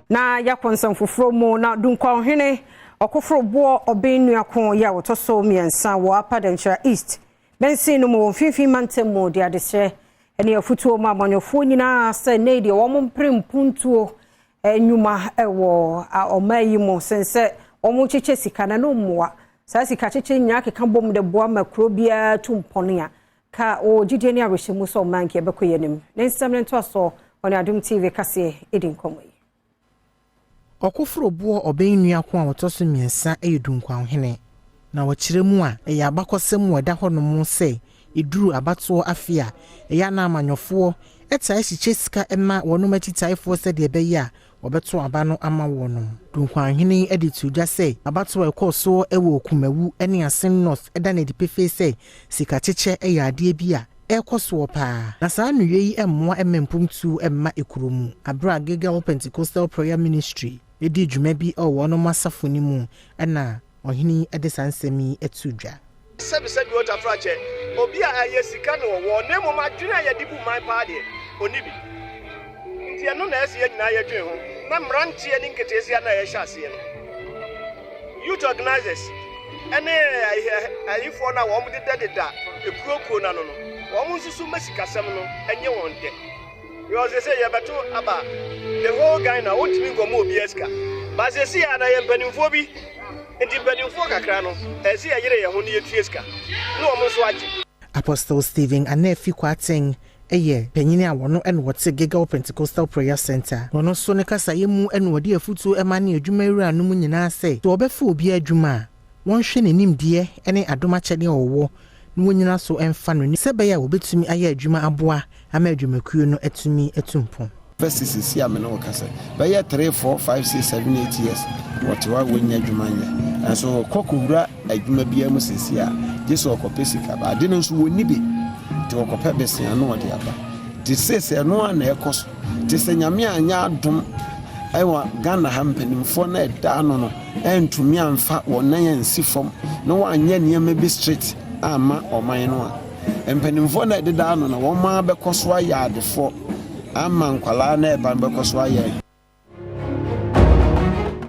Na yɛakɔ nsɛm foforɔ mu na Dunkwaohene Ɔkoforoboɔ Ɔben Nuako yi a wɔtɔ so mmiɛnsa wɔ Upper Denkyira East Mansin no mu wɔ Mfimfini Mantam mu de adesrɛ ne afutuo ma amanyɔfoɔ nyinaa sɛ nnɛ yi deɛ wɔn mpere mpuntuo nnwuma wɔ ɔman yi mu sen sɛ wɔkyekyɛ sika na ɛno mmoa. Saa sika kyekyɛ nyinaa keka bom de boa ma kuro biara tu mpɔn a ka wɔ gyidie ne awerɛhyɛmu sɛ ɔman nka ɛbɛkɔ yɛn anim. Ne nsɛm no ntoasoɔ ɔne Adom TV kaseɛ di nkɔmmɔ yi. Ɔkoforo boɔ ɔbɛn nua ko a ɔtɔ so mmiɛnsa yɛ Dunkwaohene, na wɔkyerɛ mu a, ɛyɛ abakɔsɛm a ɛda hɔnom sɛ ɛduru abatoɔ afe a, ɛyɛ a na amanyɔfoɔ taa hyehyɛ sika ma wɔnom akyitaefoɔ sɛdeɛ ɛbɛyɛ a wɔbɛto aba no ama wɔnom. Dunkwaohene de too dwa sɛ abatoɔ a ɛkɔɔ soɔ wɔ Kumawu ne Asin North da no adi pefee sɛ sikakyekyɛ yɛ adeɛ bi a ɛrekɔ soɔ paa, na saa nneyɔɛ yi mmoa mma mpuntuo mma ekuro mu. Aberɛ a Gilgal Pentecostal Prayer Ministry dii dwuma bi wɔ wɔnom asafo no mu na ɔhene yi de saa nsɛm yi too dwa. Sɛbisɛbi o tafrakyɛ, obi a ɛyɛ sika na ɔwɔ na mmom adwene a yɛde bu man paa deɛ, ɔnni bi. Nti ɛno na ɛsɛ yɛn nyinaa yɛdwen ho na mmeranteɛ ne nketeesia no a yɛhyɛ aseɛ no, youth organisers ne ayifoɔ no a wɔn dedadeda ekuo kuo no ano no, wɔn nso so ma sikasɛm no nyɛ wɔn dɛ. Because sese yɛbɛto aba the whole Ghana, wontumi nkɔmɔ obiara sika. But sese a na yɛ mpanimfoɔ bi, nti mpanimfoɔ kakra no, ɛsɛ yɛyere yɛn ho na yɛtua sika na wɔn nso agye. Apostle Stephen Anaafi Kwarteng yɛ panyin a wɔno na ɔte Gilgal Pentecostal Prayer Centre. Ɔno nso ne kasaeɛ mu na ɔde afutuo ma ne adwumawuranom nyinaa sɛ, sɛ wɔbɛfa obi adwuma a, wɔnhwɛ ne nimdeɛ ne adom akyɛdeɛ a ɔwɔ na wɔnnyina so mfa no sɛ ɛbɛyɛ a wɔbɛtumi ayɛ adwuma aboa ama adwumakuo no atumi atu mpɔn. Bɛsi sisi a me ne wo kasa yi, bɛyɛ 3, 4, 5, 6, 7, 8 years wɔte hɔ a wɔnnya adwuma nyɛ. Nanso wɔkɔ kɔwura adwuma biara mu sisi a, gye sɛ wɔkɔpɛ sika ba. Ade no nso wɔnni bi, nti wɔkɔpɛ besea na wɔde aba. Nti seesei ɛno ara na ɛkɔ so. Nti sɛ Nyame anyɛ adom wɔ Ghana ha mpanimfoɔ no a ɛda ano no antumi amfa wɔn nan ansi fam na wɔanyɛ nneɛma bi straight amma ɔman no a, Mpanimfoɔ na ɛdeda ano na wɔn ara bɛkɔ so ayɛ adefoɔ ama nkwadaa na ɛba no bɛkɔ so ayɛ.